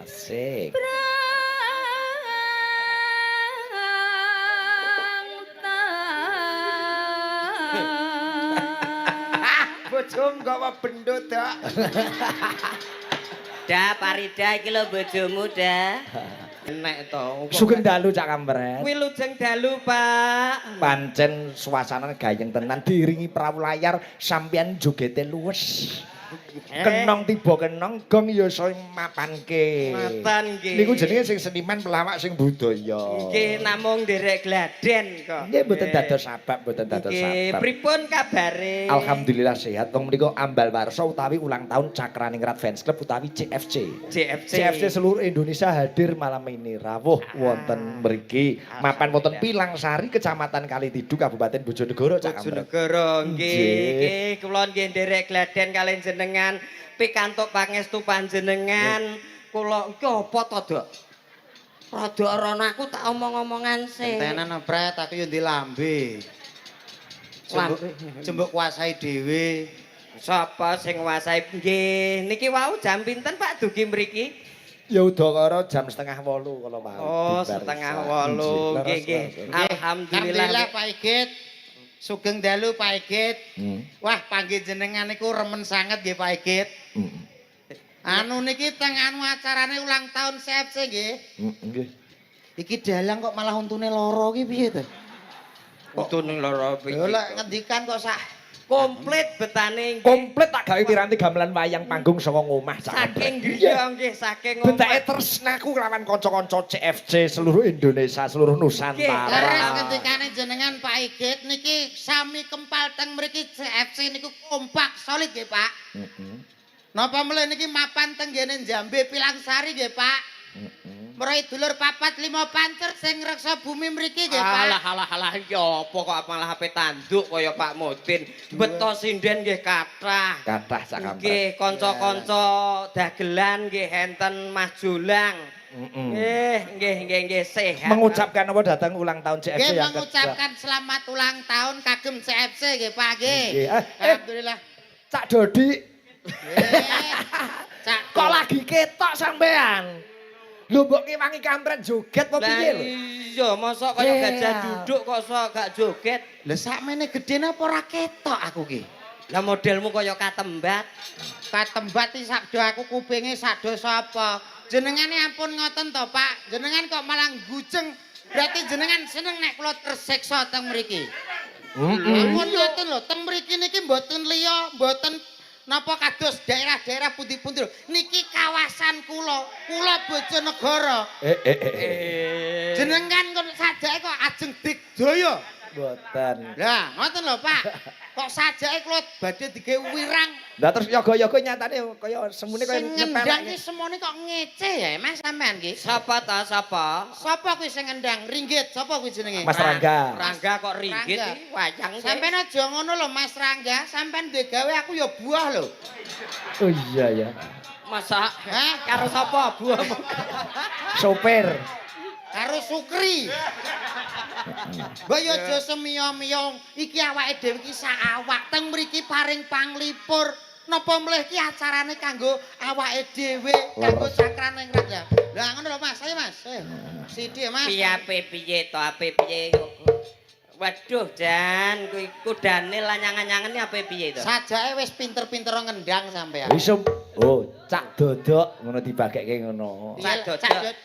Asik. Bojomu gawa bendo, Dak. Da Parida iki lho bojomu, Da. Enek to. Sugeng dalu, Cak Kampret. Wilujeng dalu, Pak. Pancen suasana gayeng tenan, diiringi perahu layar, sampeyan jogete luwes. Kenong tiba kenong, gong ya iso mapanke. Ngoten nggih. Niku jenenge sing seniman pelawak sing budaya. Nggih, namung nderek gladen kok. Nggih, mboten dados sabab, mboten dados Nggih, sabab. Pripun kabare? Alhamdulillah sehat. Wong menika ambal warsa utawi ulang tahun Cakraningrat Fans Club utawi CFC. CFC. CFC seluruh Indonesia hadir malam ini, rawuh wonten mriki. Mapan wonten Pilangsari, Kecamatan Kalitidu, Kabupaten Bojonegoro, Cak Kampret. Bojonegoro nggih. Nggih. Nggih, kula nggih nderek gladen kaliyan jenengan, pikantuk pangestu panjenengan. Kula iki apa to, Dok? Rada rono, aku tak omong-omongan sih. Entenan, Pret, aku yo ndek lambe. Lambe. Jembuk kuasai dhewe. Sapa sing nguasai? Nggih, niki wau jam pinten, Pak, dugi mriki? Ya udakara jam 7.30 kalau mau. Oh, Dibar isya. 7.30. Nggih, nggih. Leres, leres. Alhamdulillah. Alhamdulillah, Pak Igit. Sugeng dalu, Pak Igit. Wah, panggih jenengan niku remen sanget nggih, Pak Igit. Anu niki teng anu acarane ulang tahun CFC nggih. Nggih. Iki dalang kok malah untune loro ki piye to? Untune loro piye? Lho, lek ngendikan kok sak Komplit betane nggih. Komplit tak gawe piranti gamelan wayang panggung saka ngomah, Cak Saking Kampret. griya nggih, saking omah. Betake tresnaku kelawan kanca-kanca CFC seluruh Indonesia, seluruh Nusantara. Leres ngendikane jenengan, Pak Igit, niki sami kempal teng mriki, CFC niku kompak solid nggih, Pak. Napa mulih niki mapan teng nggene Jambe Pilangsari nggih, Pak. Merai dulur papat lima pancer sing ngreksa bumi mriki nggih, Pak. Alah alah alah, iki apa kok malah ape tanduk kaya Pak Mudin. Beto sinden nggih kathah. Kathah, Cak Kampret. Nggih, kanca-kanca dagelan nggih enten Mas Jolang. Nggih, nggih, nggih, nggih, sehat. Mengucapkan apa datang ulang tahun CFC Nggih, yang mengucapkan selamat ulang tahun kagem CFC nggih, Pak, nggih. Nggih. Alhamdulillah. Cak Dodi, Nggih. Cak, kok lagi ketok sampean? Lho, mbok ngewangi Kampret joget apa Lah piye lho? iya, mosok kaya gajah duduk kok sok gak joget. Lah, sakmene gedene apa ora ketok aku ki? Lah, modelmu kaya katembat. Katembat iki sakdo aku kupinge sakdo sapa? Jenengane ampun ngoten to, Pak. Jenengan kok malah gujeng. Berarti jenengan seneng nek kula tersiksa teng mriki. Ampun ngoten lho, teng mriki niki mboten liya, mboten napa kados daerah-daerah pundi-pundi lho. Niki kawasan kula, kula Bojonegoro. Eh eh eh. eh. Jenengan kok sajake kok ajeng digdaya. Mboten. Lah, ngoten lho, Pak. Kok sajake kula badhe digawe wirang. Lah, terus yoga-yoga nyatane kaya semune kaya Sing ngendang ki semone kok ngece ya, Mas, sampean ki. Sapa ta, sapa? Sapa kuwi sing ngendang? Ringgit, sapa kuwi jenenge? Mas Rangga. Rangga kok ringgit Rangga. iki wayang. Sampean aja ngono lho, Mas Rangga, sampean duwe gawe aku ya buah lho. Oh iya ya. Masa Hah? karo sapa buah? Sopir. Karo Sukri. Mbok yo aja semiya-miya, iki awake dhewe iki sak awak teng mriki paring panglipur. Napa mlih iki acarane kanggo awake dhewe, kanggo Cakraningrat ya. Lah, ngono lho, Mas, ayo, Mas. Ayo. Sithik, Mas. Piye ape piye to, ape piye? Waduh, Jan, kuwi kudane lanyangan-nyangan ape piye to? Sajake wis pinter-pinter ngendang sampean. Wis, oh, Cak Dodok ngono dibagekke ngono. Cak Dodok. Cak Dodok.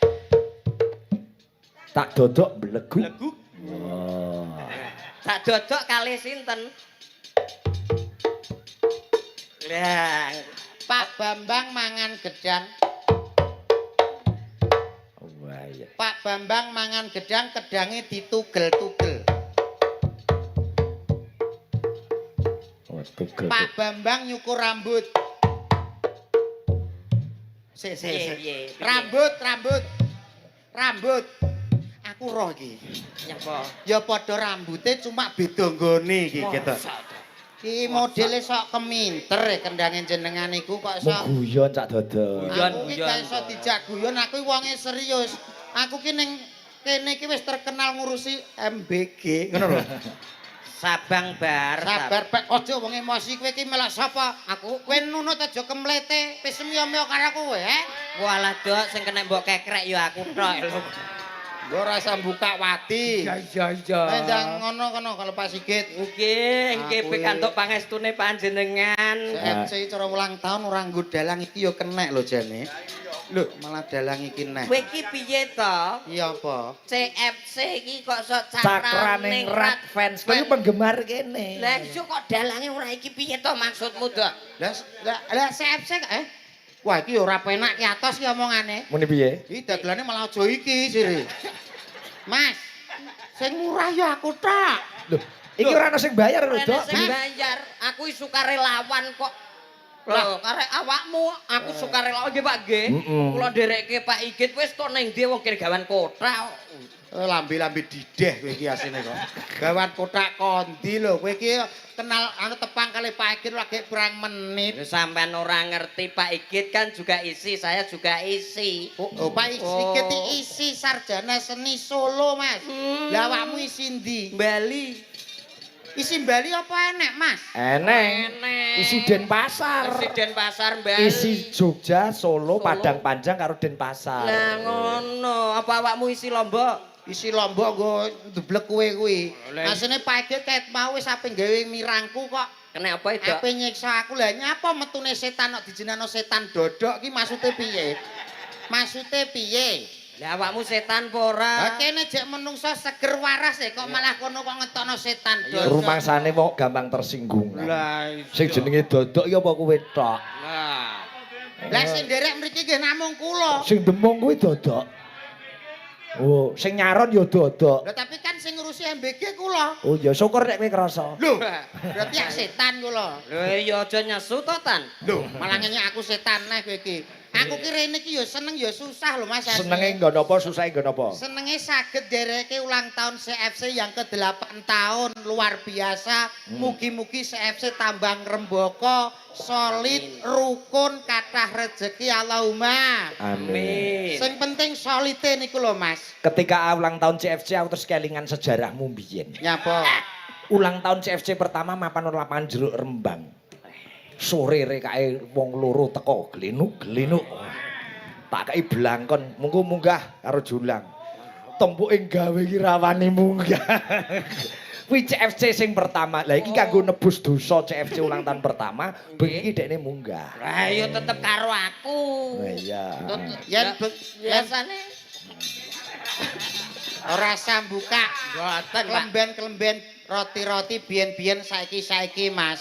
Tak dodok blegu. Blegu. Oh. Cak Dodok kalih sinten? Lah, Pak Bambang mangan gedang. Wah iya. Pak Bambang mangan gedang, kedange ditugel-tugel. Oh, tugel. Pak Bambang nyukur rambut. Sik, sik, Piye, sik. piye, piye? Rambut, rambut. Rambut. Aku roh iki. Nyapa? Ya padha rambute, cuma beda nggone iki gitu. Masa to? Iki modele sok keminter ya kendange jenengan iku kok Mung sok. guyon, Cak Dodok. Guyon, Aku ki guyon. gak iso dijak guyon, aku ki wonge serius. Aku ki ning kene iki wis terkenal ngurusi MBG, ngono lho. Sabang bar. Sabar Pak, aja wong emosi kowe iki melok sapa? Aku Kowe nunut aja kemlete, wis semio-mio karo kowe, he? Walah dok sing kena mbok kekrek ya aku tok lho. Mbok ora usah buka wati. Iya iya. Ndang ngono kono kalau Pak Sigit. Nggih, nggih Aku pikantuk pangestune panjenengan. CFC cara ulang tahun ora nggo dalang iki ya kenek lho jane. Lho, malah dalang iki neh. Kowe iki piye to? Iya apa? CFC iki kok sok Cakraningrat fans. Kowe penggemar kene. Lah iso kok dalange ora iki piye to maksudmu, Dok? Lah lah CFC eh. Wah, iki ora penak ki atos ki omongane. Muni piye? Iki dagelane malah aja iki sire. Mas, sing murah ya aku tok. Lho, iki ora ana sing bayar lho, Ora Dok. sing bayar, aku iki sukarelawan kok. Lho, karek awakmu, aku sukarelawan nggih Pak nggih. Kula nderekke Pak Igit wis tok ning ndi wong kene gawan kothak. Lambe-lambe dideh kowe iki asine kok. Gawan kothak kondi lho, kowe iki kenal anu tepang kali Pak Igit lagi kurang menit. Lho sampean ora ngerti Pak Igit kan juga isi, saya juga isi. Oh, Pak Sigit iki isi sarjana seni Solo, Mas. Lah awakmu isi ndi? Bali. Isi Bali apa enek, Mas? Eneng. Enek. Isi Denpasar. Isi Denpasar Bali. Isi Jogja, Solo, Solo. Padang Panjang karo Denpasar. Lah ngono, apa awakmu isi Lombok? Isi Lombok nggo ndeblek kowe kuwi. Lah. Asine Pak Igit ket mau wis ape gawe mirangku kok. Kena apa itu? Ape nyiksa aku lah nyapa metune setan kok dijenengno setan dodok ki maksude piye? Maksude piye? Lah awakmu setan apa ora? Lah kene jek menungso seger waras e kok malah kono kok ngetokno setan dodok. Rumangsane wong gampang tersinggung. Lah Sing jenenge dodok ya apa kowe tok? Lah. Lah sing nderek mriki nggih namung kula. Sing demung kuwi dodok. Oh, sing nyaron ya dodok. Lah tapi kan sing ngurusi MBG kula. Oh ya syukur nek kowe krasa. Lho, berarti ak setan kula. Lho ya aja nyesu to Tan. Lho, malah ngenyek aku setan neh kowe iki. Aku ki rene iki ya seneng ya susah lho Mas. asline. Senenge nggon apa, susahe nggon apa? Senenge saged ndereke ulang tahun CFC yang ke-8 tahun luar biasa. Mugi-mugi CFC tambah ngrembaka, solid, rukun, kathah rejeki Allahumma. Amin. Sing penting solite niku lho Mas. Ketika ulang tahun CFC aku terus kelingan sejarahmu mbiyen. Nyapa? Ulang tahun CFC pertama mapan lapangan Jeruk Rembang. Sore rekae wong loro teko glenuk-glenuk. Tak kei blangkon, munggo munggah karo Julang. Tempuke gawe iki rawane munggah. Kuwi CFC sing pertama. Lah iki kanggo nebus dosa CFC ulang tahun pertama, bengi iki dekne munggah. Lah ya tetep karo aku. Lah iya. Yen Biasane ora sambuka mboten, Pak. klemben-klemben roti-roti biyen-biyen saiki-saiki Mas.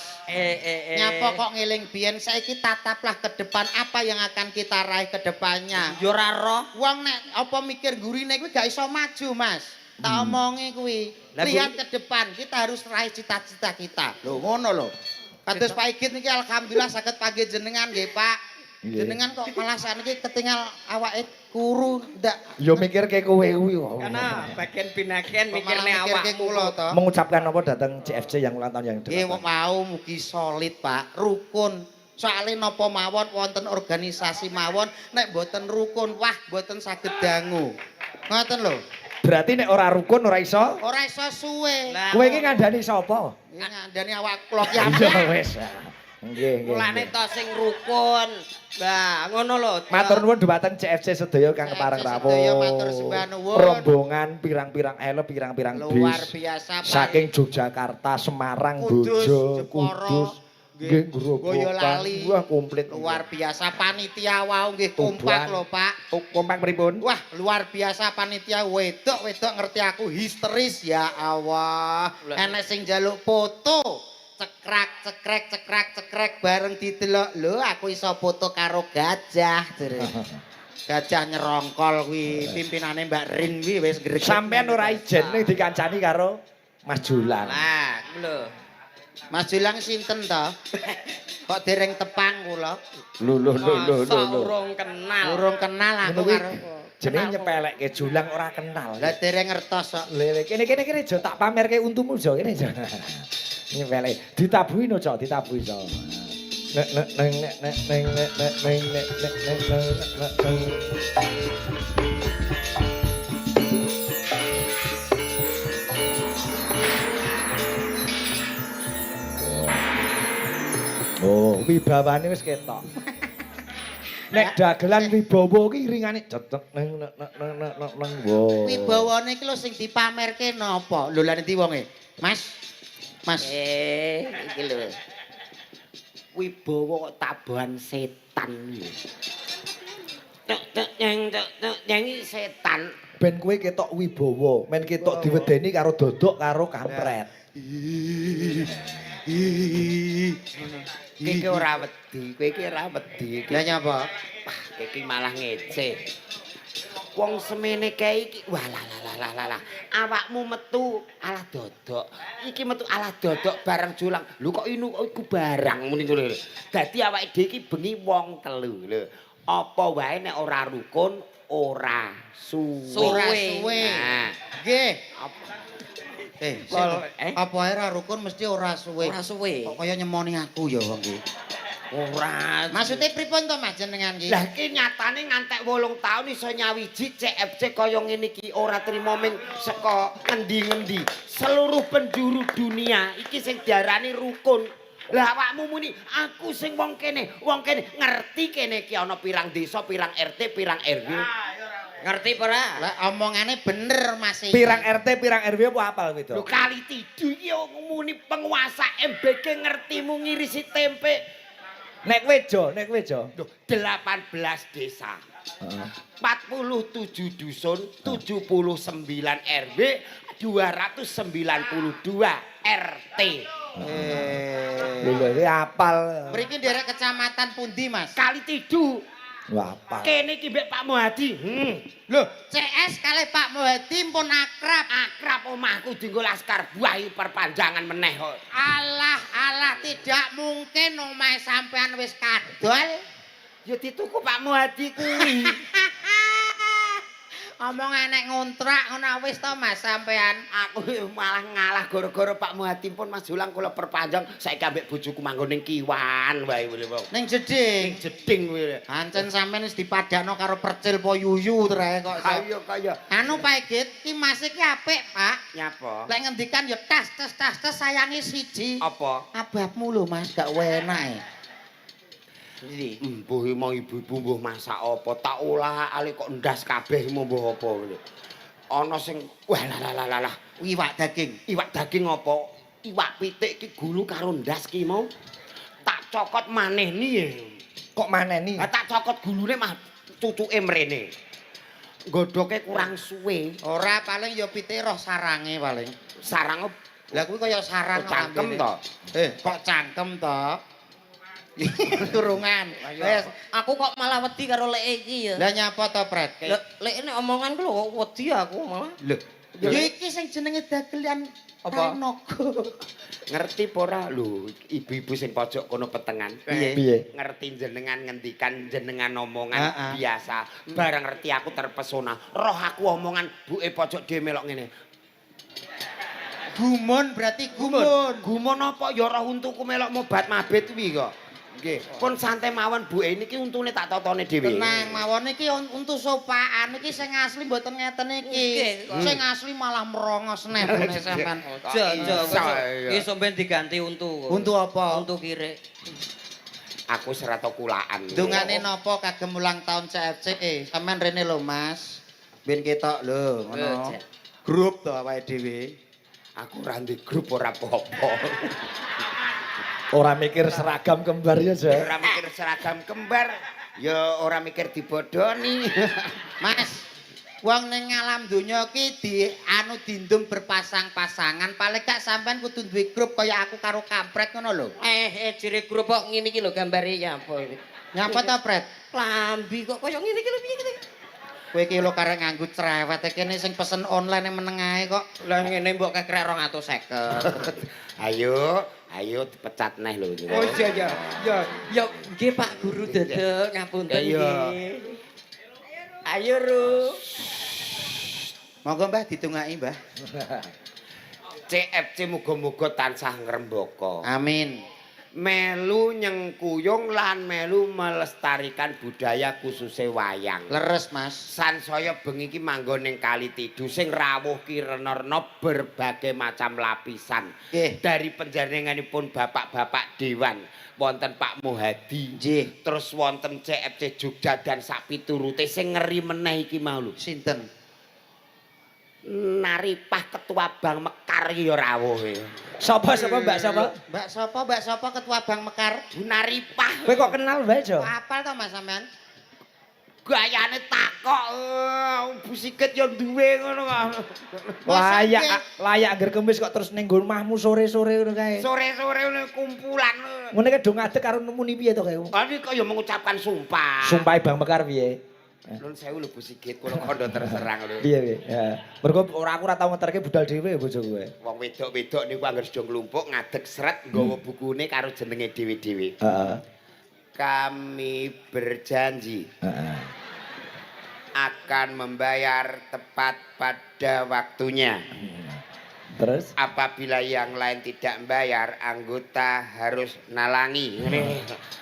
Nyapa kok ngeling biyen saiki tataplah ke depan apa yang akan kita raih ke depannya. Ya ora roh. Wong nek apa mikir gurine kuwi gak iso maju, Mas. Tak omongi kuwi. Lah, Lihat ke depan, kita harus raih cita-cita kita. Lho ngono lho. Kados Pak Igit niki alhamdulillah saged panggih jenengan nggih, Pak. Nggih. Jenengan kok malah sakniki ketinggal awake kuru ndak Ya mikirke kowe kuwi kok. Karena bagian binaken kok malah mikirne mikirke awakmu. kula to. Mengucapkan apa datang CFC yang ulang tahun yang Nggih delapan. mau mugi solid, Pak. Rukun. Soale napa mawon wonten organisasi mawon nek mboten rukun, wah mboten saged dangu. Ngoten lho. Berarti nek ora rukun ora iso. Ora iso suwe. Lah, Kowe iki ngandani sapa? Iki ngandani awak kula ki Iya wis. Nggih, nggih. Mulane to sing rukun. Lah ngono lho. Dok. Matur nuwun dhumateng CFC sedaya kang CFC kepareng rawuh. sedaya matur sembah nuwun. Rombongan pirang-pirang elep, pirang-pirang Luar bis. biasa Pak. Saking Yogyakarta, Semarang, Kudus, Bojo, Jepara, Kudus, nggih Grobogan. Boyolali. Wah, komplit. Luar biasa panitia wau nggih kompak Tuban. lho Pak. Kompak pripun? Wah, luar biasa panitia wedok-wedok ngerti aku histeris ya Allah. Lah. Enek sing njaluk foto. Cekrek cekrek cekrek cekrek bareng didelok. Lho, aku iso foto karo gajah jere. Gajah nyerongkol kuwi pimpinane Mbak Rin kuwi wis greget. Sampeyan ora ijen ning dikancani karo Mas Julang. Lah, lho. Mas Julang sinten to? Kok dereng tepang kula? Lho lho lho lho Masa lho. urung kenal. Urung kenal aku Ngono kuwi karo. jenenge nyepelekke Julang ora kenal. Lah dereng ngertos kok. Lele, kene kene kene jo tak pamerke untumu jo kene jo. Nyepeleke. Ditabuhi no jo, ditabuhi jo. Nek nek nek nek nek nek nek nek nek nek nek nek nek nek. Wibawane wis ketok. Nek dagelan wibawa ki iringane cetek neng neng neng neng neng neng wo. Wibawane iki lho sing dipamerke napa? Lho lha endi wonge? Mas. Mas. Iki lho. Wibawa kok tabuhan setan iki. Tek tek nyeng tek tek nyeng iki setan. Ben kowe ketok wibawa, men ketok diwedeni karo dodok karo kampret. Iki ora wedi, kowe iki ora wedi. Lah nyapa? Wah, iki malah ngece. Wong semene kae iki, wah lah lah lah lah lah. Awakmu metu alah dodok. Iki metu alah dodok bareng julang. Lho kok inu kok iku barang muni ngono lho. Dadi awake dhewe iki bengi wong telu lho. Apa wae nek ora rukun ora suwe. Ora suwe. Nah, Nggih. apa Eh, apa ae ora rukun mesti ora suwe. Ora suwe. Kok kaya nyemoni aku ya wong iki. Ora. Maksude pripun to Mas jenengan iki? Lah iki nyatane ngantek 8 taun iso nyawiji CFC kaya ngene iki ora trimo ming saka ngendi-ngendi. Seluruh penjuru dunia iki sing diarani rukun. Lah awakmu muni aku sing wong kene ngerti kene iki ana pirang desa, pirang RT, pirang RW. Ngerti apa ora? Lah omongane bener Mas iki. Pirang RT, pirang RW apa apal kowe to? Lho kali tidu iki muni penguasa MBG ngertimu ngirisi tempe. Nek kowe jo, nek kowe jo. Lho 18 desa. Heeh. 47 dusun, 79 RW, 292 RT. Lho lho iki apal. Mriki nderek kecamatan pundi Mas? Kali tidu Wah, apal. kene iki mbek Pak Muhadi. Lho, CS kalih Pak Muhadi pun akrab. Akrab omahku dienggo laskar buah iki perpanjangan meneh kok. Alah, alah tidak mungkin omahe sampean wis kadol. Ya dituku Pak Muhadi kuwi. Omong nek ngontrak ngono wis to Mas sampean. Aku malah ngalah gara-gara Pak Muhadi pun Mas Julang kula perpanjang saiki ambek bojoku manggon ning Kiwan wae kuwi wong. Ning jeding. Ning jeding kuwi. Ancen sampean wis dipadakno karo percil po yuyu trae kok. Ayo kaya Anu Pak Egit, ki Mas iki apik, Pak. nyapa? Lek ngendikan ya tas tes tas tes sayangi siji. Apa? Ababmu lho Mas, gak enak e. Mbuh mau ibu-ibu mbuh masak apa tak olah ali kok ndas kabeh mau mbuh apa ngene. Ana sing wah lah lah lah lah Iwak daging. Iwak daging apa? Iwak pitik ki gulu karo ndas ki mau. Tak cokot maneh ni. Kok maneni? Lah tak cokot gulune mah cucuke mrene. Godhoke kurang suwe. Ora paling ya pitik roh sarange paling. Sarang Lah kuwi kaya sarang cangkem to. Eh, kok cangkem to? Turungan. Wes, Aku kok malah wedi karo leke iki ya. lah nyapa to, Pret? Lek lek nek omongan ku lho kok wedi aku malah. Lho, Ya iki sing jenenge dagelan Apa? Naga. ngerti apa ora lho ibu-ibu sing pojok kono petengan. Piye? Piye? Ngerti jenengan ngendikan jenengan omongan Heeh. biasa. Bareng ngerti aku terpesona. Roh aku omongan buke pojok dhewe melok ngene. Gumun berarti gumun. Gumun apa ya roh untuku melok mobat mabit kuwi kok. Nggih, pun santai mawon buke niki untune tak totone dhewe. Tenang mawon iki untu sopaan iki sing asli mboten ngeten iki. Nggih. Sing asli malah merongos neh bune sampean. Aja aja Iso, iya. iki sampean diganti untu. Untu apa? Untu kirik. Aku serato kulaan. Dungane napa kagem ulang tahun CFC? Sampean rene lho Mas. Ben ketok lho ngono. Cek. Grup to awake dhewe. Aku ora ndek grup ora apa-apa. Ora mikir seragam kembar ya, Jo. Ora mikir seragam kembar, ya ora mikir dibodoni. Mas, wong ning alam donya ki di anu dindum berpasang-pasangan, paling gak sampean kudu duwe grup kaya aku karo kampret ngono lho. Eh, jere grup kok ngene iki lho gambare ya apa iki. Nyapa ta, Pret? Klambi kok kaya ngene iki lho piye iki? Kowe iki lho karek nganggo cerewet kene sing pesen online yang meneng ae kok. Lah ngene mbok kekrek 250. Ayo, ayo dipecat neh lho. Oh iya iya. Ya ya nggih Pak Guru dedek ngapunten Ayo. nggih. Ayo Ru. Monggo Mbah ditungaki, Mbah. CFC muga-muga tansah ngrembaka. Amin. Melu nyengkuyung lan melu melestarikan budaya khususe wayang. Leres, Mas. Sansaya bengi iki manggon ning Kali Tidu sing rawuh ki rena-rena berbagai macam lapisan. Dari panjenenganipun bapak-bapak dewan, wonten Pak Muhadi, terus wonten CFC Jogja dan sak piturute. Sing ngeri meneh iki mau lho. Sinten? Naripah ketua Bank Mekar iki ya rawuh. Sapa sapa Mbak sapa? Mbak sapa, Mbak sapa ketua Bank Mekar? Bu Naripah. Kowe kok kenal wae, Jo? Kok apal to, Mas, sampean? Gayane takok, Bu Sigit ya duwe ngono kok. Layak layak angger kemis kok terus ning nggon omahmu sore-sore ngono kae. Sore-sore ngono kumpulan. Ngene kae do ngadeg karo nemuni piye to kae? Tadi kok ya mengucapkan sumpah. Sumpahe Bank Mekar piye? Nun sewu lho, Bu Sigit, kula kandha terserang lho. Piye piye? Ya. Mergo ora aku ora tau ngeterke budal dhewe bojo kowe. Wong wedok-wedok niku anggere sedha nglumpuk ngadeg sret nggawa bukune karo jenenge dhewe-dhewe. Kami berjanji akan membayar tepat pada waktunya. Terus? Apabila yang lain tidak membayar, anggota harus nalangi.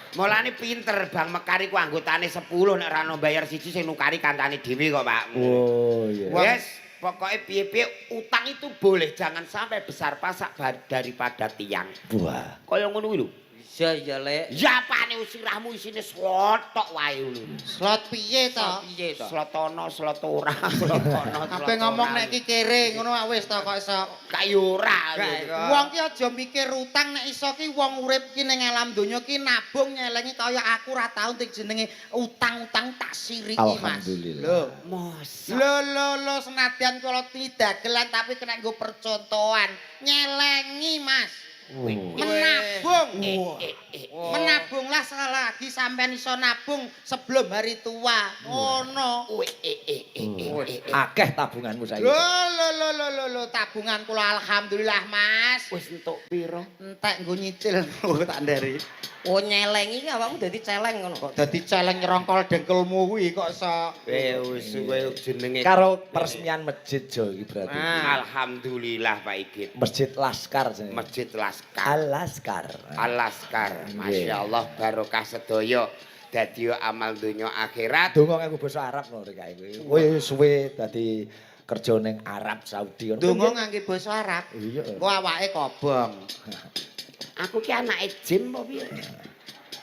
Mulane pinter Bank Mekar iku anggotane 10, nek ora ono bayar siji sing nukari kancane dhewe kok, Pak. Oh iya. Yes, pokoknya piye-piye utang itu boleh, jangan sampai besar pasak daripada tiang. Wah. Kaya ngono kuwi lho. Iya iya, Lek. Ya apane sirahmu isine slotok wae lho. Slot piye to? Piye to? Slotono, slot ora, slotono. Ape ngomong nek iki kere ngono wis to kok iso. Kaya ora. Wong ki aja mikir utang, nek iso ki wong urip ki ning alam donya ki nabung nyelengi, kaya aku ora tau entuk jenenge utang-utang tak siriki, Mas. Alhamdulillah. Lho. Masa. Lho lho lho, senadyan kula dagelan tapi kena nggo percontohan. Nyelengi, Mas. Menabung. Menabunglah selagi sampean iso nabung sebelum hari tua. Ngono. Akeh tabunganmu saiki. Lho lho lho lho lho lho, tabungan kula alhamdulillah, Mas. Wis entuk pira? Entek nggo nyicil tak ndari. Oh, nyelengi ki awakmu dadi celeng ngono. Kok dadi celeng nyerongkol dengkulmu kuwi kok iso. Wis kowe jenenge Karo peresmian masjid, Jo, iki berarti. Alhamdulillah, Pak Igit. Masjid Laskar jenenge. Masjid Laskar. Al Laskar. Al Laskar. Masya Allah, barokah sedaya. Dadi amal donya akhirat. Donga nganggo basa Arab no rek kuwi. Kowe suwe dadi kerja ning Arab Saudi ngono. Donga ngangge basa Arab. Iya. Engko awake kobong. Aku ki anake jin apa piye?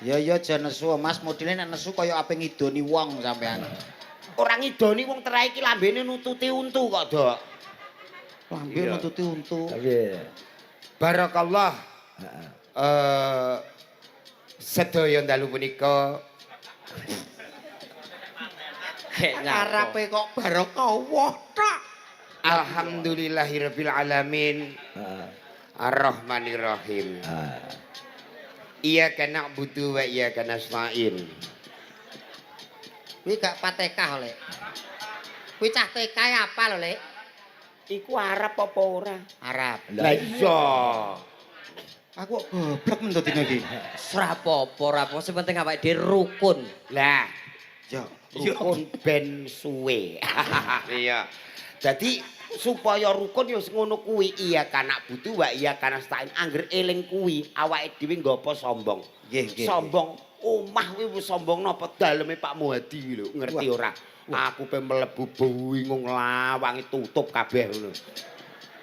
Ya ya, aja nesu, Mas, modele nek nesu kaya ape ngidoni wong sampean. Ora ngidoni wong terae iki lambene nututi untu kok, Dok. Lambe Iya. nututi untu. Piye? Barakallah. Sedaya dalu punika Arape kok barokah tok. Alhamdulillahirabbil alamin. Arrahmanirrahim. Iyyaka na'budu wa iyyaka nasta'in. Kuwi gak Fatihah, Lek. Kuwi cah TK apa lho, Lek? Iku Arab apa ora? Arab. Lah iya. Aku kok goblok men dadi iki. Ora apa-apa, ora apa, sing penting awake dhewe rukun. Lah, Ya. Rukun ben suwe. Iya. Dadi supaya rukun ya ngono kuwi, iyyaka na'budu wa iyyaka nasta'in. Angger eling kuwi awake dhewe nggo apa sombong. Nggih, nggih. Sombong omah kuwi wis sombong napa daleme Pak Muhadi lho, ngerti ora? Aku pe mlebu bingung lawange tutup kabeh ngono.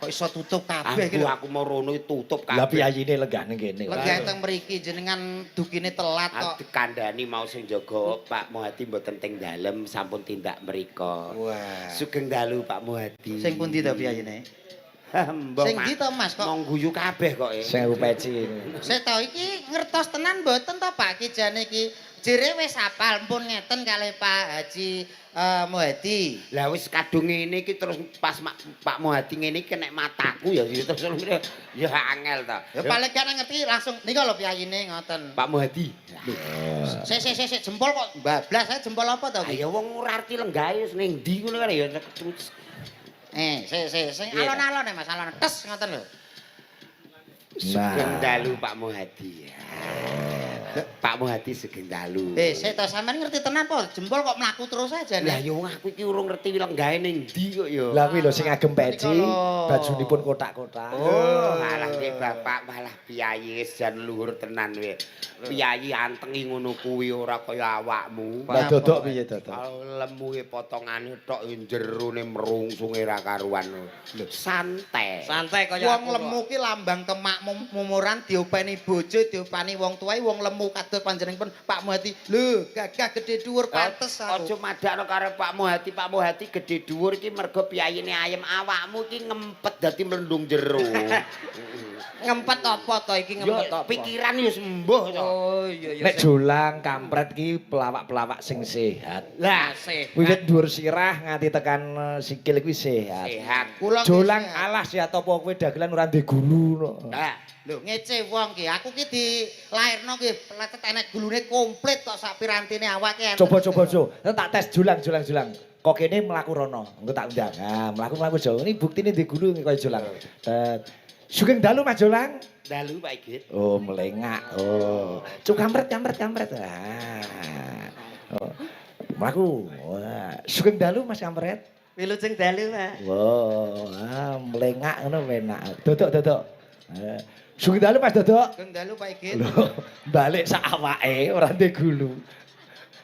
Kok iso tutup kabeh iki Aku lho. aku mau rono tutup Lah kabeh. piyayine lenggah ning kene. Lenggah teng mriki jenengan dugine telat kok. Aku kandhani mau sing jaga Pak Muhadi mboten teng dalem, sampun tindak mriko. Wah. Sugeng dalu, Pak Muhadi. Sing pundi to piyayine? Mbok. Sing ndi to, Mas, kok? Mong guyu kabeh kok. Sing aku peci. Sik to, iki ngertos tenan mboten to, Pak, iki jane iki? Jere wis apal pun ngeten kalih Pak Haji Muhadi. Lah wis kadung ngene iki terus pas Pak Muhadi ngene iki kena mataku ya terus ya angel to. Ya paling gak ngerti langsung nika lho piyayine ngoten. Pak Muhadi. Sik sik sik sik, jempol kok bablas saya, jempol apa to iki? Ya wong ora arti lenggahe wis ning ndi ngono kan ya terus. Eh, sik sik sing Piye ta? alon-alon ya, Mas, alon tes ngoten lho. Sugeng dalu, Pak Muhadi. Pak Muhadi sugeng dalu. Eh, sik to sampean ngerti tenan po, jempol kok mlaku terus aja Lah nih. yo wong aku iki urung ngerti wilenggahe ning ndi kok yo. Lah kuwi lho sing agem peci, Menika lho. bajunipun kotak-kotak. Oh, alah nggih bapak malah piyayi wis jan luhur tenan kowe. Piyayi antengi ngono kuwi ora kaya awakmu. Lah dodok piye dodok? Lemu e potongane tok jerone merungsunge ra karuan. Santai. Santai kaya Wong aku kok. lemu ki lambang kemakmumuran diopeni bojo, diopani wong tuwa, wong lemu kados panjenenganipun Pak Muhadi. Lho, gagah gede dhuwur pantes aku. Aja madakno karo Pak Muhati, Pak Muhati gede dhuwur iki mergo piyayine ayem, awakmu iki ngempet dadi mlendung jero. Ngempet apa to iki Yo ngempet apa? pikiran yo sembuh to. Oh iya iya. Nek Jolang kampret ki pelawak-pelawak sing sehat. Lah sehat. Wiwit dhuwur sirah nganti tekan sikil kuwi sehat. Sehat. Kula nggih Jolang sehat. alah sehat apa kowe dagelan ora ndek gulu no. Lah Lho, ngece wong ki. Aku ki dilairno ki pletet enek gulune komplit kok sak pirantine awake enten. Coba coba coba. Tak tes Jolang Jolang Jolang. Kok kene mlaku rono. Engko tak undang. Nah, mlaku-mlaku jo. Ini buktine ndek gulu kaya Jolang. Tet. Sugeng dalu Mas Jolang. Dalu Pak Igit. Oh, melengak. Oh. Cuk kampret kampret kampret. Ah. Oh. Mlaku. Wah. Sugeng dalu Mas Kampret. Wilujeng dalu, Pak. Wah, ah, melengak ngono penak. Dodok dodok. Eh, sugeng dalu Mas Dodok. Sugeng dalu Pak Igit. Lho, balik sak awake ora ndek gulu.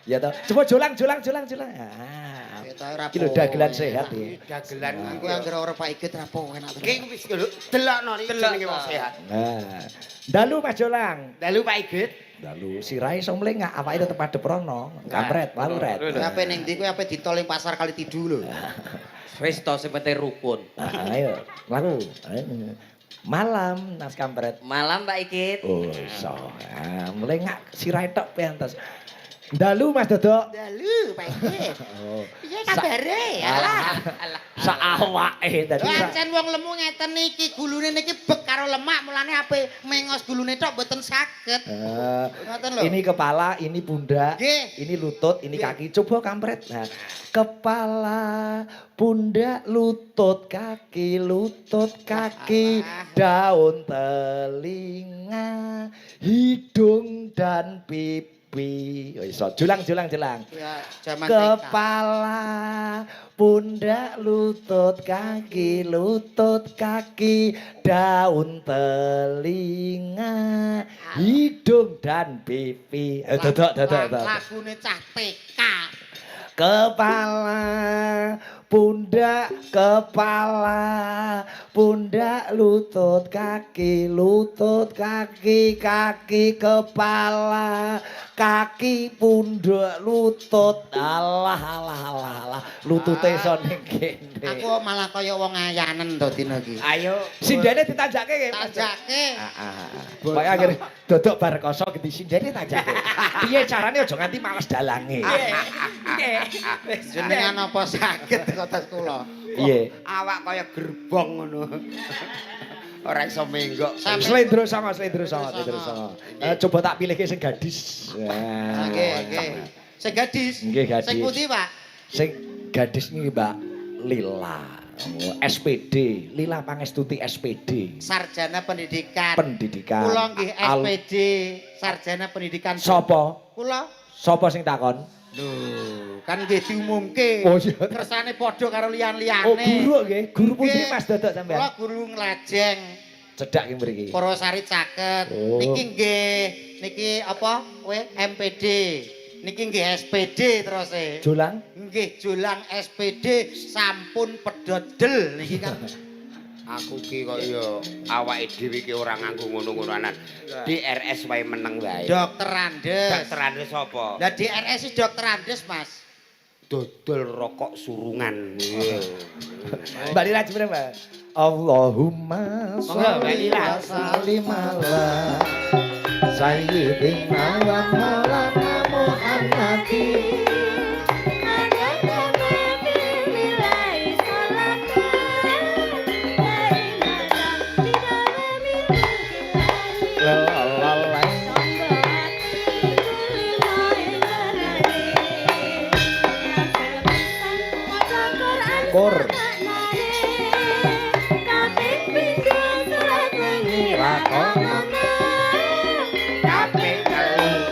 Ya toh. Coba Jolang Jolang Jolang Jolang. Ah. Ketok ora Iki lho dagelan sehat ya. Dagelan Aku anggere ora Pak Igit ra apa enak iki wis lho delokno iki jenenge wong sehat. Nah. Dalu Mas Jolang. Dalu Pak Igit. Dalu sirahe iso mlengak, awake tetep madhep rono. Kampret, waluret. Ape ning ndi kowe ape ditol ning pasar kali tidu lho. Wis to sing penting rukun. Ah, ayo, mlaku. Ayo. Malam Mas Kampret. Malam Pak Igit. Oh, iso. Ah, mlengak sirahe tok pantes. Dalu Mas Dodok. Dalu Pak Igit. Oh. Piye kabare? Alah. Sak awake dadi Lho ancen wong lemu ngeten iki gulune niki bek karo lemak mulane ape mengos gulune tok mboten saged. Eh, Ngoten lho. ini kepala, ini pundak, Nggih. ini lutut, ini Nggih. kaki. Coba kampret. Nah, kepala, pundak, lutut kaki, Alah. daun telinga, hidung dan pipi. Oh, iso. Julang, julang, julang. Ya jaman TK. Kepala, pundak, lutut kaki, daun telinga, hidung dan pipi. Eh, dodok, dodok, dodok. Lagune cah TK. Kepala, pundak, kepala, pundak, lutut kaki, kaki, kepala, kaki, pundak, lutut. Alah, alah, alah, alah. Lutute iso ning kene. Aku malah kaya wong ayanen to dina iki. Ayo. Sindene ditanjake nggih, Mas. Tanjake. Ah, ah, ah. Pokoke akhire dodok bar kosong ganti sindene tanjake. Piye carane aja nganti males dalange. Jenengan apa saged kados kula? Piye? Awak kaya gerbong ngono. Ora iso menggok. Sampai- Slendro songo, slendro songo, slendro songo. Eh, coba tak pilihke sing gadis. Nah, Nggih, nggih. Sing gadis. Nggih, gadis. Sing putih, Pak. Sing gadis ini Mbak Lila. Oh, SPD, Lila Pangestuti SPD. Sarjana Pendidikan. Pendidikan. Kula nggih SPD, Sarjana Pendidikan. Sopo? Kula. Sopo sing takon? Lho, kan nggih diumumke. Oh, iya. Kersane padha karo liyan-liyane. Oh, guru nggih. Guru pundi Nggih. Mas Dodok sampean? Kula guru nglajeng. Cedhak ki mriki. Purwosari caket. Oh. Niki nggih, niki apa kowe MPD. Niki nggih SPD terus e. Jolang. Nggih Jolang SPD sampun pedhot del niki kan. Aku ki kok ya awake dhewe ki ora nganggo ngono-ngonoanan. DRS wae meneng wae. Dokter Andes. Dokter Andes sapa? Lah DRS iki Dokter Andes, Mas. Dodol rokok surungan. Mbak Lila jembre, Mbak. Allahumma Monggo, Mbak sholli Lila. wa sallim ala sayyidina wa maulana Muhammadin. La la la la. Kor. Kaping telu.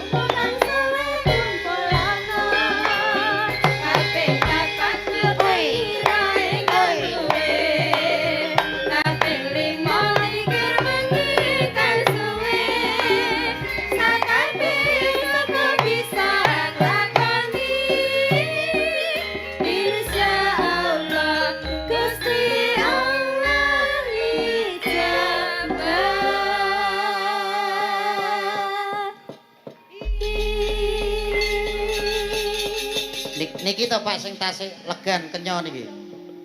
Niki to Pak sing tasih legan kenya niki.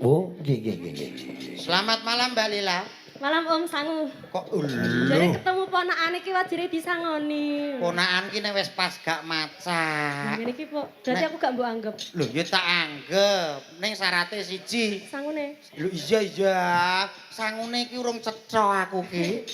Oh, nggih nggih nggih nggih. Selamat malam, Mbak Lila. Malam, Om. Sangu. Kok Jadi lho. ketemu ponakane iki wajire disangoni. Ponakan ki nek wis pas gak macak. Ngene iki, Pok. Berarti Nek- aku gak mbok anggap. Lho, ya tak anggep. Ning syarate siji. Sangune. Lho iya, sangune iki urung cetha aku ki.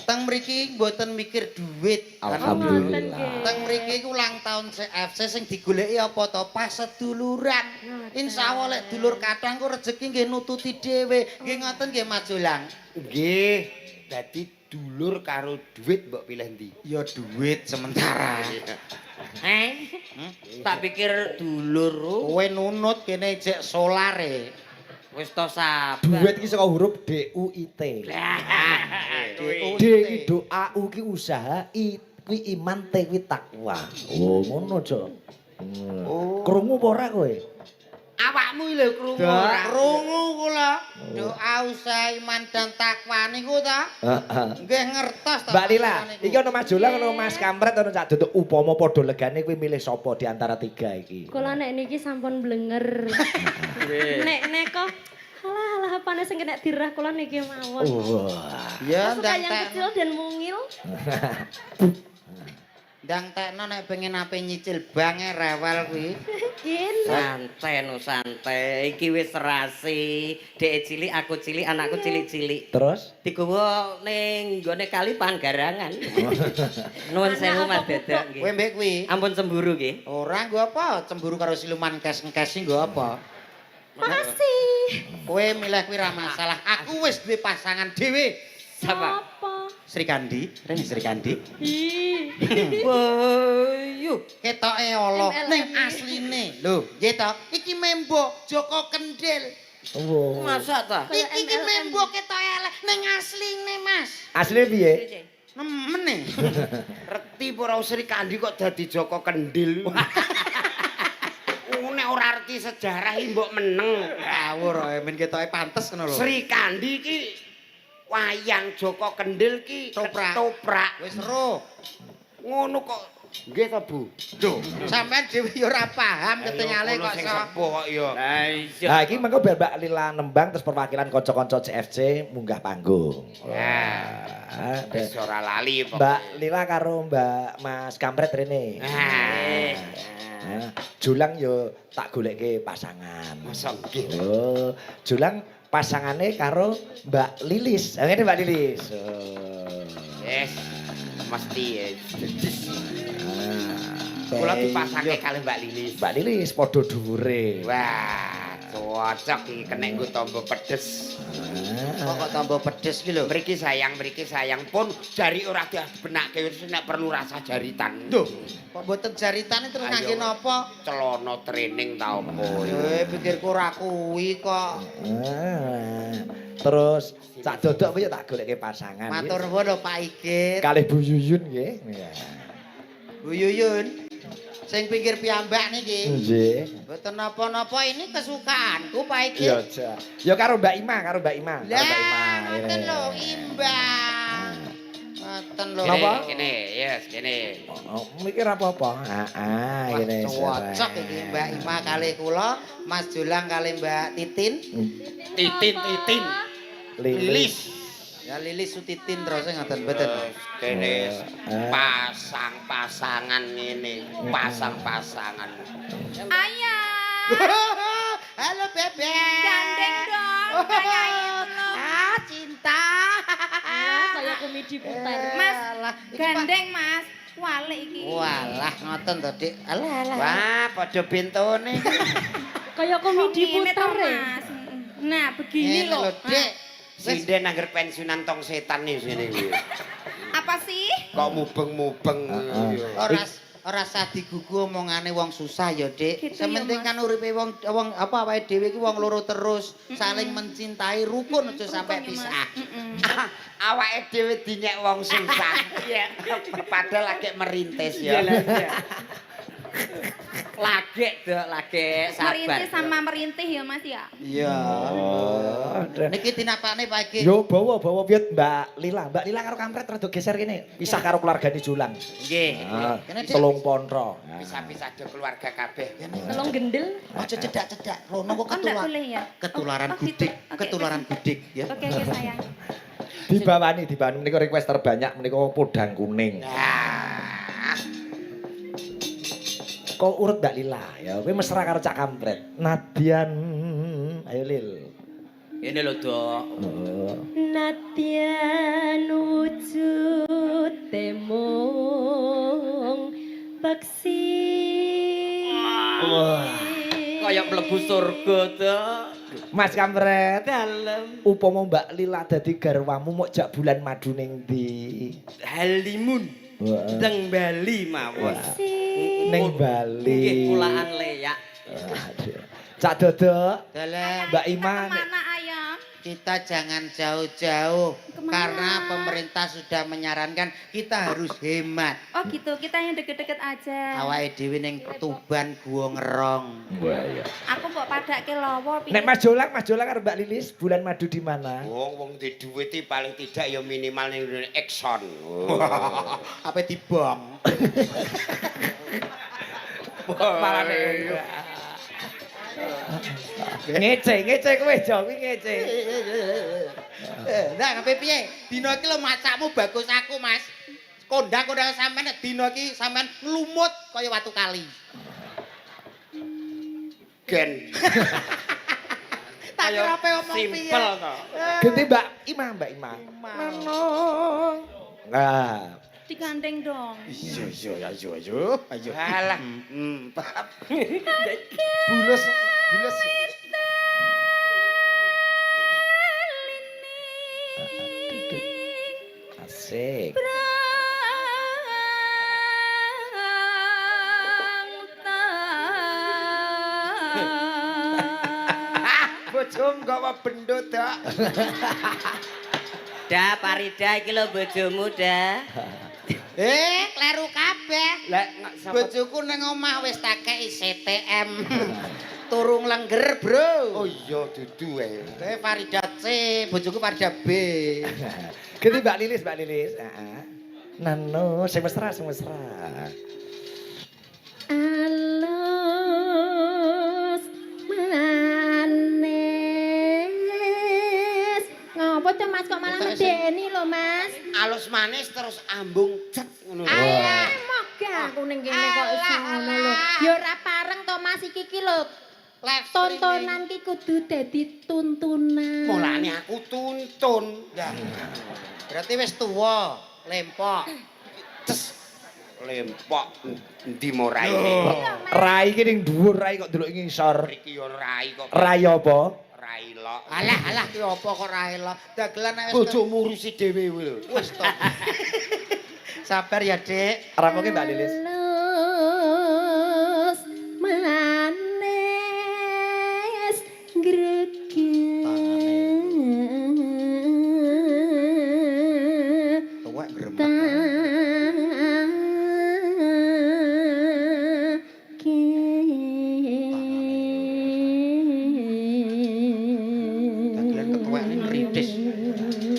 Teng mriki mboten mikir duit. Alhamdulillah. Teng mriki iku ulang tahun CFC sing digoleki apa to? Paseduluran. Insyaallah lek dulur kathah engko rezeki nggih nututi dhewe. Nggih ngoten nggih, Mas Jolang. Nggih. Dadi dulur karo duit mbok pilih ndi? Ya duit sementara. Eh? Tak pikir dulur. Kowe nunut kene jek solare. Wis to sabar. Duit iki saka huruf D U I T. D iki doa, U ki usaha, I kuwi iman, T kuwi takwa. Oh, ngono, Jo. Oh. Krungu apa ora kowe? Awakmu lho krungu ora? Krungu kula. Doa, usaha, iman dan takwa niku ta? Heeh. Nggih ngertos ta. Mbak Lila, niku. iki ana Mas Jolang, ana Mas Kampret, ana Cak Dodok. Upama padha legane, kowe milih sapa di antara tiga iki? Kula nek niki sampun blenger. Nek neko alah alah apane sing kena dirah kula niki mawon. Wah. Ya Suka ndang yang tekno. kecil dan mungil. Ndang tekno nek pengen ape nyicil bank rewel kuwi. Gini. Santai no santai. Iki wis serasi. Dek cilik, aku cilik, anakku cilik-cilik. Terus? Digawa ning nggone kali Panggarangan. Nuwun sewu, Mas Dedek nggih. Kowe mbek kuwi. Ampun cemburu nggih. Ora, nggo apa? Cemburu karo siluman kes-kes nggo apa? Makasih. Kowe milih kuwi ra masalah. Aku wis duwe pasangan dhewe. Siapa? Apa? Srikandi, rene Srikandi. Ih. Boyu. Ketoke ala MLM. ning asline. Lho, nggih to? Iki membo Joko Kendil. Oh. Masa ta? Kayak Iki iki MLM. membo ketoke elek ning asline, Mas. Asline piye? Nemen e. Reti apa ora Srikandi kok dadi Joko Kendil. Oh, nek ora reti sejarah iki mbok meneng. Ngawur ae men ketoke pantes ngono lho. Srikandi iki wayang, Joko Kendil ki Ketoprak. Ketoprak. Wis ero. Ngono kok nggih to, Bu? Lho, sampean dhewe ya ora paham ketingale kok sing iso. sepuh kok ya. Lah iya. Nah, iki mengko biar Mbak Lila nembang, terus perwakilan kanca-kanca CFC munggah panggung. Ya. Wah, Wis ora lali pokoke. Mbak Lila karo Mbak Mas Kampret rene. Nah, Nah, Julang yo tak golekke pasangan. Masa nggih? Oh, Julang pasangane karo Mbak Lilis. Ah, ngene Mbak Lilis. Oh. Yes. Mesti ya. Ah. Kula dipasangke kalih Mbak Lilis. Mbak Lilis padha dhuwure. Wah, cocok iki kena nggo tombo pedes. Kok kok tambah pedes ki lho. Mriki sayang, mriki sayang pun jari ora dibenake wis nek perlu rasa jaritan. Duh, kok mboten jaritane terus Ayo. ngangge napa? Celana training ta apa? Eh, pikirku ora kuwi kok. Ah. Terus Cak Dodok kuwi ya tak golekke pasangan. Matur nuwun lho, Pak Igit. Kalih Bu Yuyun nggih. Iya. Bu Yuyun. Sing pinggir piyambak niki. Nggih. Mboten napa-napa, ini kesukaanku, Pak Igit. Iya, ja. Ya karo Mbak Ima, karo Mbak Ima, karo Lah, Mbak Ima. ngoten lho, Imba. Ngoten lho. Napa? Kene, yes, kene. Oh, mikir apa-apa. Heeh, Wah, ngene. cocok iki Mbak Ima kalih kula, Mas Jolang kalih Mbak Titin. Titin, Titin. Lilis. Ya Lilis Sutitin terus ngoten mboten. Kene pasang-pasangan ngene, pasang-pasangan. Ayah. Halo, Bebe. Gandeng dong, kayak itu loh. Ah, cinta. Ah, kayak komedi putar. Mas, Alah, iki, Pak. Gandeng, Mas. Walik iki. Walah, ngoten to, Dik. Alah alah. Wah, padha bentone. Kayak komedi Kok ngene putar toh, ya. Mas. Nah, begini Ngene loh. lho, Dik. Sinden angger pensiunan tong setan nih sini kuwi. Apa sih? Kok mubeng-mubeng. Heeh. Ora ora usah digugu omongane wong susah ya, Dik. Gitu ya, Sementing Mas. kan uripe wong wong apa awake dhewe iki wong loro terus saling mencintai, rukun, aja sampai Rukun ya, Mas. pisah. Awake dhewe dinyek wong susah. Iya. Padahal lagi merintis ya. Lagek, Dok, lagek, sabar. Merintih sama merintih ya Mas ya. Iya. Oh, Niki tinapane Pak Iki. Yo bawa-bawa piye Mbak Lila. Mbak Lila karo kampret rada geser kene. Pisah karo keluargane Julang. Nggih. Ah, Kene, Dik. telung pontro. Pisah-pisah do keluarga kabeh. Telung gendel. Aja cedak-cedak, rono kok Oh, enggak ketular. boleh ya? Ketularan Oh, oh, gitu. gudik, Oke, ketularan oke. gudik ya. Oke, oke sayang. Dibawani, dibawani menika request terbanyak menika podang kuning. Nah, Kok urut Mbak Lila ya, kowe mesra karo Cak Kampret. Nadian, ayo Lil. Ini lho, Dok. Oh. Nadyan wujud temung peksi. Wah. Kaya mlebu surga, Dok. Mas Kampret, Dalem. upama Mbak Lila dadi garwamu mok jak bulan madu ning ndi? Halimun. Wah. Teng Bali mawon. Ning Bali. Nggih, kulaan leyak. Aduh. Cak Dodok, Dalem. Mbak Ima, Kita kemana ayam? Kita jangan jauh-jauh Kemana? karena pemerintah sudah menyarankan kita harus hemat. Oh gitu, kita yang deket-deket aja. Awake dhewe ning Tuban Gua Ngerong. Wah iya. Aku mbok padake lawa piye? Nek Mas Jolang karo Mbak Lilis bulan madu di mana? wong wong di duit iki paling tidak ya minimal ning ngene Exxon. Apa dibom? Malah ngece, ngece kowe Jo, kuwi ngece. Nah, ngape piye? Dina iki lho macakmu bagus aku, Mas. Kondang-kondang sampean nek dina iki sampean nglumut kaya watu kali. Gen. Tak kira ape omong piye. Simpel to. Ganti Mbak Ima, Mbak Ima. Manong. Nah, Digandeng dong. Iya, iya, ayo, ayo, ayo. Alah. bulus, bulus. Asik. Ah, bojom gawa bendo, Dok. Da Parida iki lho bojomu, Da. Eh, kleru kabeh. Lah, nggak sapa Bojoku ning omah wis tak kei CTM. Turu nglengger, Bro. Oh iya dudu ae. Eh Farida C, bojoku Farida B. Ganti Mbak Lilis, Mbak Lilis. Heeh. Nano, sing mesra, sing mesra. Alus manis. Ngopo to Mas kok malah medeni lho Mas? Alus manis terus ambung cet ngono. Alah, moga aku ning kene kok iso ngono lho. Ya ora pareng to Mas iki ki lho. Live streaming. Tontonan ki kudu dadi tuntunan. Mulane aku tuntun. Lah, berarti wis tuwa, lempok. Ces. Lempok endi mo raine? Rai iki ning dhuwur, rai kok delok ngisor. Iki yo rai kok. Rai apa? Rai lok. Alah, alah ki apa kok ra elok. Dagelan nek wis Bojomu urusi dhewe kuwi lho. wis to. Sabar ya, Dik. Rapoke Mbak Lilis. Alus manis greget. Tuwek gremet. Dagelan ketuwek ini ngeritis.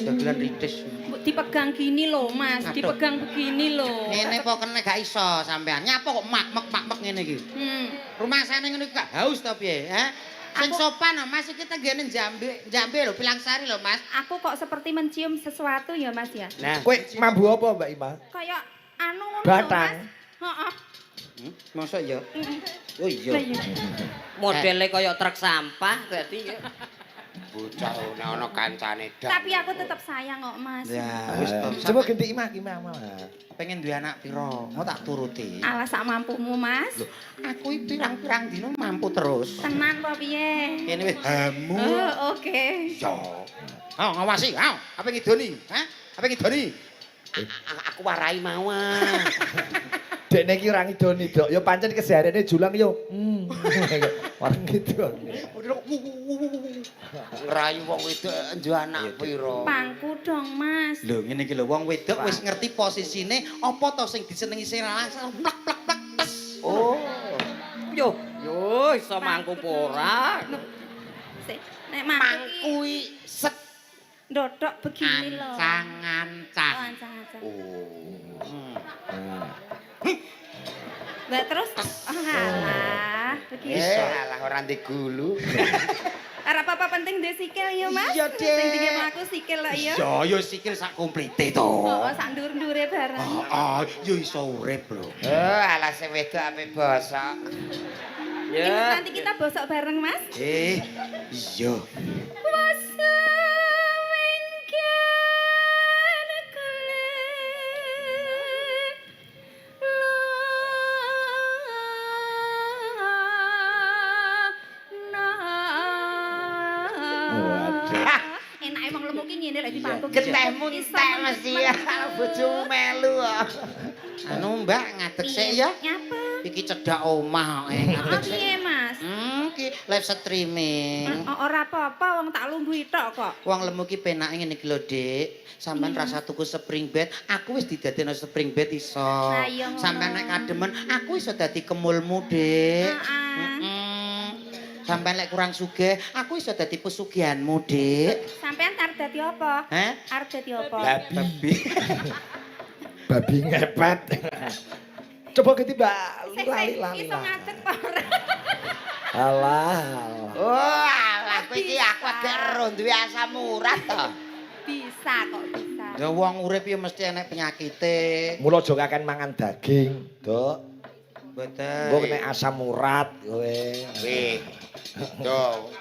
Dagelan ritis. Mbok dipegang gini loh Mas, Aduh. dipegang begini loh. Ngene po kene gak iso sampean. Nyapa kok mak-mek mak-mek ngene iki? Hmm. Rumasane ngene iki gak haus to piye, ha? Sing sopan oh, Mas iki tenggene Jambe, Jambe lho, Pilangsari lho, Mas. Aku kok seperti mencium sesuatu ya Mas ya. Nah, Kowe mambu apa Mbak Ima? Kayak anu ngono lho, Batang. Mas. Heeh. Mosok ya? Oh iya. Lah iya. Modele kaya truk sampah dadi ya. bocah nek ana kancane dak. Tapi aku tetap sayang kok Mas. Ya, wis to. Coba ganti Ima, Ima, Ima. Pengen duwe anak piro? Mau tak turuti. Alah sak mampumu Mas. Loh, aku iki pirang-pirang dino mampu terus. Tenan apa piye? Kene wis hamu. Oh, oke. Yo. Ayo ngawasi, ayo. Apa ngidoni? Hah? Apa ngidoni? Aku warai mau ah. Dekne iki ora ngidoni, Dok. Ya pancen kesehariane julang yo. Ora ngidoni. Ngrayu wong wedok njo anak piro. Pangku dong Mas. Lho ngene iki lho wong wedok wis ngerti posisine apa to sing disenengi sing lanang plek plek plek tes. Oh. Yo, yo iso mangku apa ora? Sik, nek mangku ki Mangku i set ndodok begini lho. Ancang-ancang. Oh, ancang-ancang. Oh. Lah terus alah, begini. Eh, alah ora ndek gulu. Ora apa-apa penting ndek sikil ya, Mas. Iya, Dek. Sing tinggi mlaku sikil lho ya. Iya, yo sikil sak komplite to. Oh, sak ndur-ndure bareng. Heeh, yo iso urip lho. Oh, alah sing wedok ape bosok. Ini Ya. nanti kita bosok bareng, Mas. Eh, iya. Waduh. Enake wong lemu ki ngene lek dipangku. Getehmu entek mesti ya, bojomu melu kok. Anu Mbak ngadeg sik ya. Nyapa? Iki cedhak omah kok ngadeg sik. Piye, Mas? Ki live streaming. Oh, ora apa-apa wong tak lungguhi tok kok. Wong lemu ki penake ngene iki lho, Dik. Sampeyan rasa tuku spring bed, aku wis didadekno spring bed iso. Lah, iya ngono. Sampeyan nek kademen, aku iso dadi kemulmu, Dik. Heeh. Heeh. Sampeyan lek kurang sugih, aku iso dadi pesugihanmu, Dik. Sampeyan arep dadi apa? Heh? Arep dadi apa? Babi. Babi ngepet. Coba ganti Mbak Sik, lali sik, lali. iso ngadeg apa ora? Alah. Alah. Oh, alah kowe iki aku agak ero duwe asam urat to. Bisa kok, bisa. Ya wong urip ya mesti enek penyakite. Mula aja kakean mangan daging, Dok. Mboten. Engko kena asam urat kowe. Wih. Do.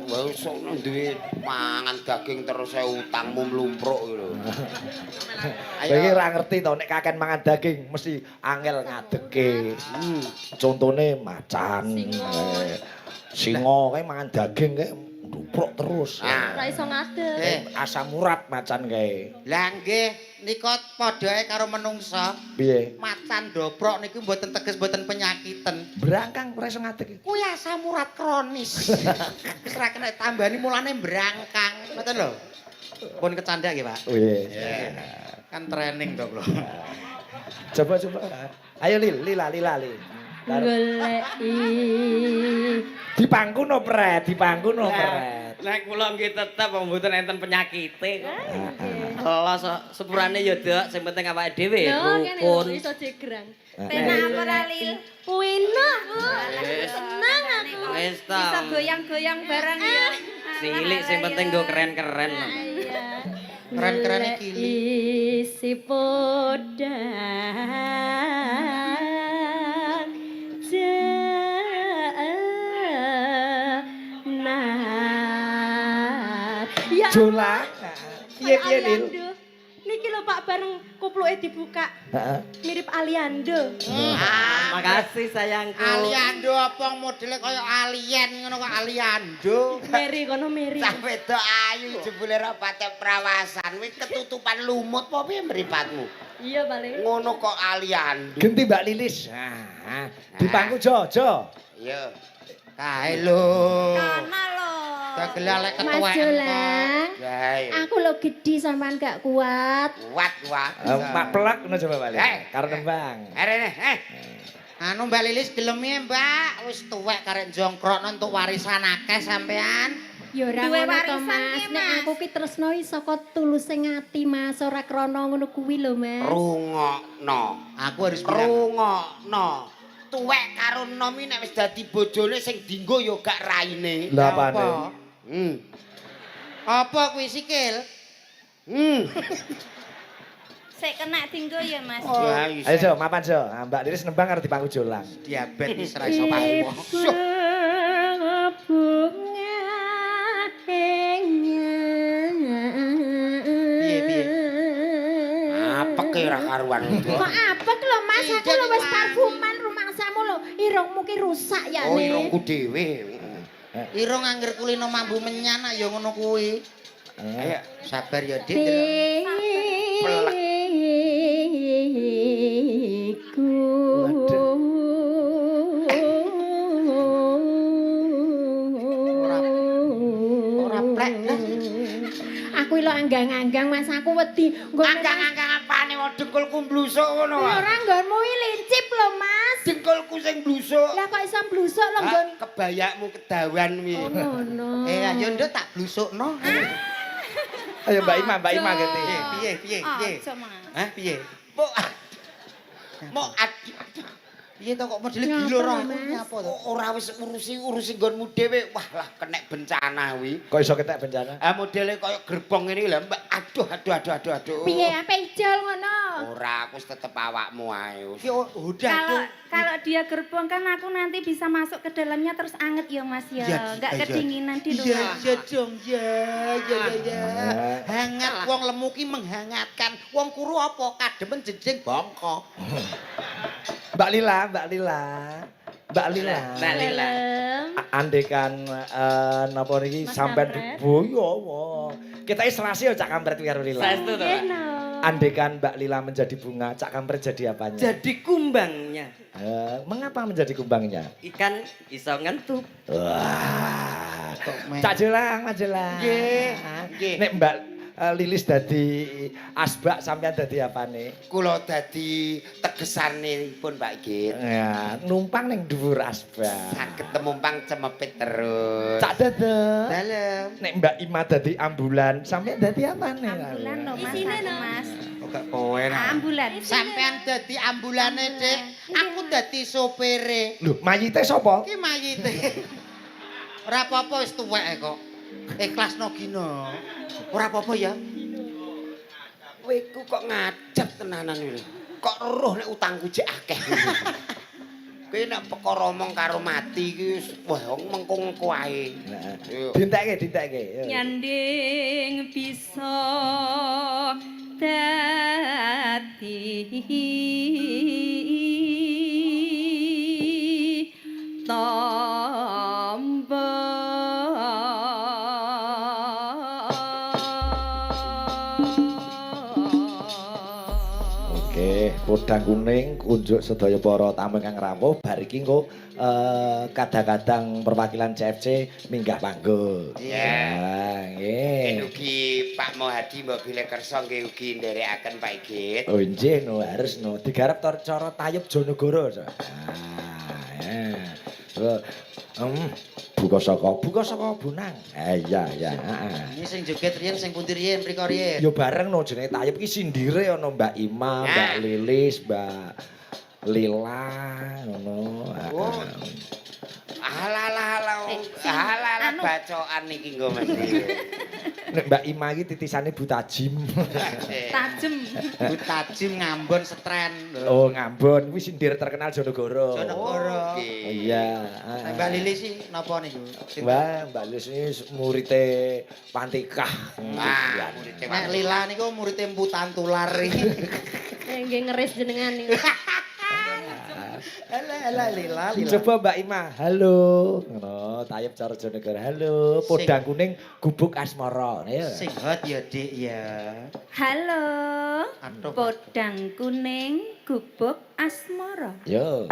Wah, sono duwe mangan daging terus saya utangmu mlumpruk lho. Kowe iki ora ngerti to nek kakean mangan daging mesti angel ngadeke. Contone macan. Singo kae mangan daging kae ndupruk terus. Ah. Ora iso ngadeg. Eh, Asam urat macan kae. lah nggih nika padha ae karo menungsa. Piye? Macan dobrok niku mboten teges mboten penyakiten. Brangkang ora iso ngadeg. Kuwi asam urat kronis. Wis ra kena tambani mulane brangkang. Ngoten lho. Pun kecandak nggih, Pak. Piye? Kan training to kula. Coba coba. Ayo Lil, lila lila lil. Goleki. Dipangku no pret, dipangku no pret. Nek kula nggih tetep wong mboten enten penyakite kok. Los sepurane ya, Dok, sing penting awake dhewe Lho, kene rukun. lho, iso jegrang. Penak apa ora, Lil? Puinak, Bu. Wis. Seneng aku. Wis ta. Bisa goyang-goyang bareng ya. Cilik sing penting nggo keren-keren. Iya. Keren-kerene Goleki kili. Si podang jenar. Ya Jolang. Piye piye Lil? Aliando. Niki lho Pak bareng kupluke dibuka Heeh. mirip Aliando. Makasih sayangku. Aliando apa modele kaya alien ngono kok Aliando. Mary kono Mary. Cah wedok ayu jebule ra patek prawasan, kuwi ketutupan lumut apa piye mripatmu? Iya paling. Ngono kok aliando. Genti Mbak Lilis. Nah, dipangku jo, jo. Iya. Kae lho. Kana lho. Dagelan lek Mas ketuweken. Jolang, Lah, iya. aku lo gedhi sampean gak kuat. Kuat kuat. Mak plak ngono coba Mbak Lilis. Eh. Karo nembang. Rene, eh. Anu Mbak Lilis gelem ya Mbak, wis tuwek karek jongkrokno entuk warisan akeh sampean. Ya ora Duwe ngono to, warisan Mas. ki, Nek Mas. aku ki tresno i saka tuluse ngati, Mas, ora krana ngono kuwi lho, Mas. Rungokno. Aku harus bilang Rungokno. Tuwek karo nom iki nek wis dadi bojone sing dinggo ya gak raine. Lah apane? Apa kuwi sikil? Sik kena dinggo ya, Mas. Ya iso. Ayo Jo, mapan Jo. Ah, Mbak Lilis nembang karo dipangku Jolang. Diabetes wis ra iso apa. Bunga Piye, piye? Apek ora karuan. Kok apek lho Mas, aku Iya, lho wis Mas. parfuman rumangsamu lho. Irungmu ki rusak ya Oh, Ne. irungku dhewe. Irung angger kulino mambu menyan ya ngono kuwi. Ayo. Sabar ya Dik. Iku. Ora plek blas. Aku lho anggang-anggang Mas, aku wedi. Nggone Anggang-anggang apane wong dengkulku mblusuk ngono. Ora nggonmu iki lincip lho Mas. Dengkulku sing blusuk. Lah kok iso blusuk lho, Ah, Nggon? Kebayakmu kedawan wi. Oh ngono. Eh ayo nduk tak blusukno. Ayo Mbak Ima, Mbak Ima ganti. Piye piye piye piye? Aja, Mas. Hah piye? Mbok Mbok aduh. Piye to kok modele Nyapa gila lho, roh aku Mas? nyapa to? Ora wis urusi-urusi nggonmu dhewe. Wah lah kenek bencana wi. Kok iso ketek bencana? Ah modele koyo gerbong ngene iki lho, Mbak. Aduh aduh aduh aduh aduh. Piye ape ijol ngono? Ora, aku wis tetep awakmu ae. wis. Ki udah Kalau kalau dia gerbong kan aku nanti bisa masuk ke dalamnya terus anget ya Mas ya. Iya, Enggak iya. kedinginan di Iya, luar. iya dong, ya, ya, ya, ya. Hangat, wong lemu ki menghangatkan. Wong kuru apa kademen jeding bongkok. Mbak Lila, Mbak Lila. Mbak Lila. Mbak Lila. Dalem. Andekan napa niki Mas sampean Kampret. boyo wo. Kita serasi ya Cak Kampret karo Lila. Saestu to, Nggih Pak? no. Andekan Mbak Lila menjadi bunga, Cak Kampret jadi apanya? Jadi kumbangnya. Mengapa menjadi kumbangnya? Ikan iso ngentup. Wah. men. Cak Jolang, Mas Jolang. Nggih, nggih. Nek Mbak Lilis dadi asbak sampean dadi apane? Kula dadi tegesanipun Pak Git. Ya, numpang ning dhuwur asbak. Saged temumpang cemepit terus. Cak Dede. Dalem. Nek Mbak Ima dadi ambulan, sampean dadi apane? Ambulan lho Mas, Isine, aku, no. Mas. Kok gak kowe Ambulan. Sampean dadi ambulane, Dik. Aku dadi sopire. Lho, mayite sapa? Ki mayite. Ora apa-apa wis tuwek kok. Ikhlasno gino. Ora apa-apa ya. Kowe iku kok ngajab tenanan iki. Kok roh nek utangku jek akeh. Kowe nek perkara omong karo mati iki wis wah mengko-mengko ae. Nah, Dintekke, dintekke. Nyanding bisa dadi tamba. Oke, podang kuning kunjuk sedaya para tamu ingkang rawuh bar iki engko kadang-kadang perwakilan CFC minggah panggung. Iya. Ya, nggih. Ugi Pak Mohadi mbok bilih kersa nggih ugi nderekaken Pak Igit. Oh nggih no harus no digarap tor cara tayub Jonegoro. So. Ah, ya. Buka saka Bonang. Iya iya, heeh. Ini sing joget riyen sing pundi riyen mriko riyen. Yo bareng no jenenge tayub iki sindire ana Mbak Ima, Mbak Lilis, Mbak Lila ngono. Oh. Alah alah alah. Alah alah Anu. bacokan iki nggo mesti. Nek Mbak Ima iki titisane Bu Tajim. Tajem. Bu Tajim ngambon setren. Oh, Ngambon kuwi sindir terkenal Jonegoro. Jonegoro. Oke. Iya. Nek Mbak Lili sih napa niku? Wah, Mbak Lilis ini murite Pantikah. Ah, murid Nek Lila niku murite Empu Tantular iki. Nggih ngeris jenengan niku. Alah alah Lila Lila. Coba Mbak Ima, halo. Ngono, tayub cara Jonegoro. Halo, podang kuning gubuk asmara. Ya. Sing hot ya Dik ya. Halo. Aduh. Podang kuning gubuk asmara. Yo.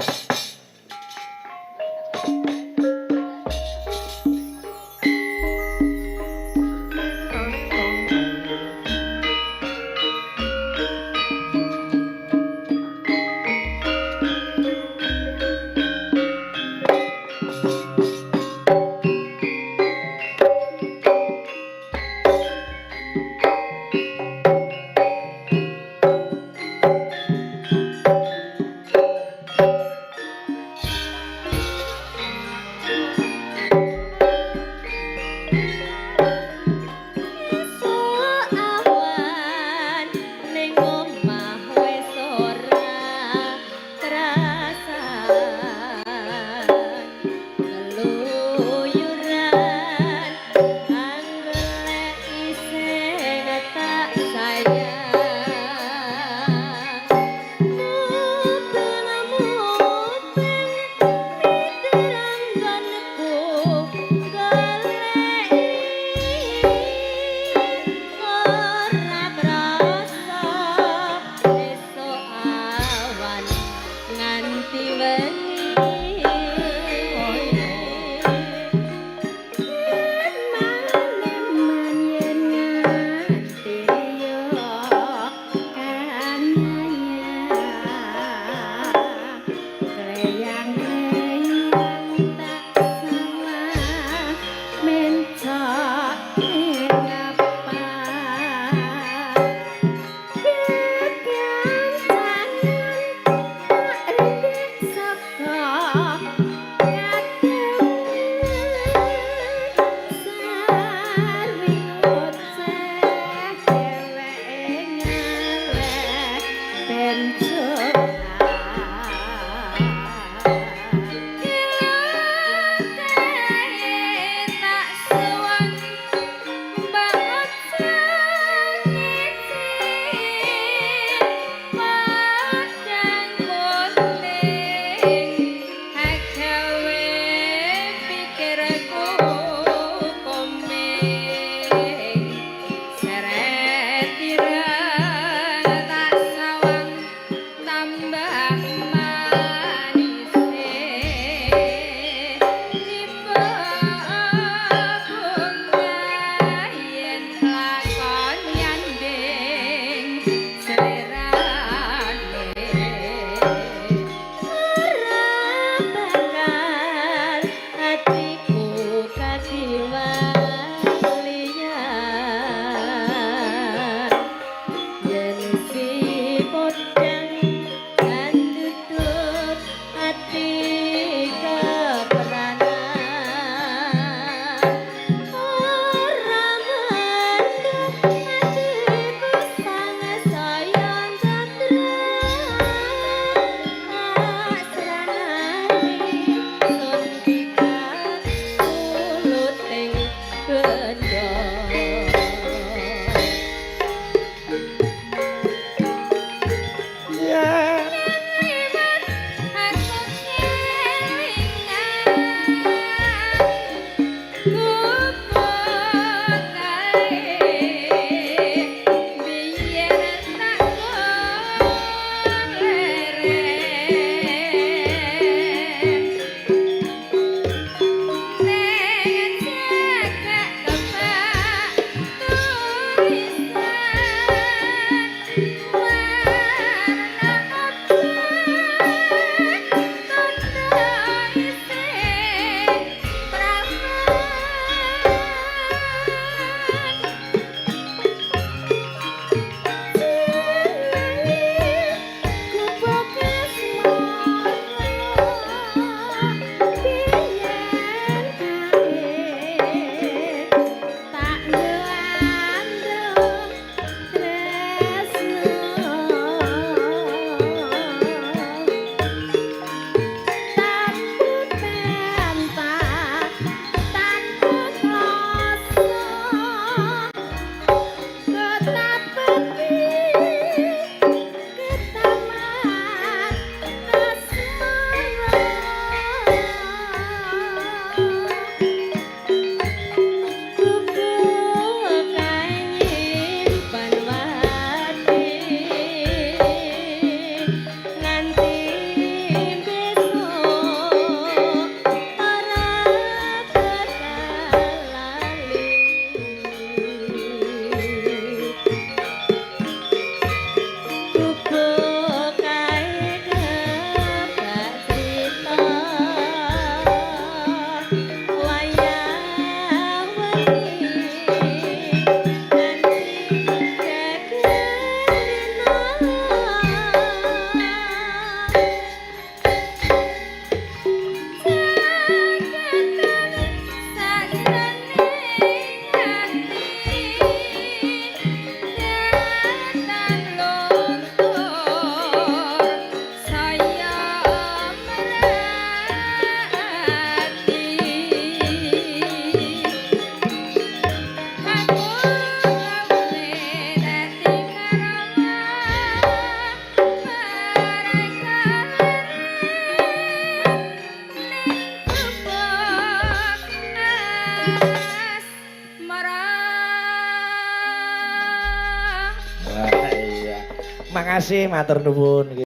Makasih, matur nuwun.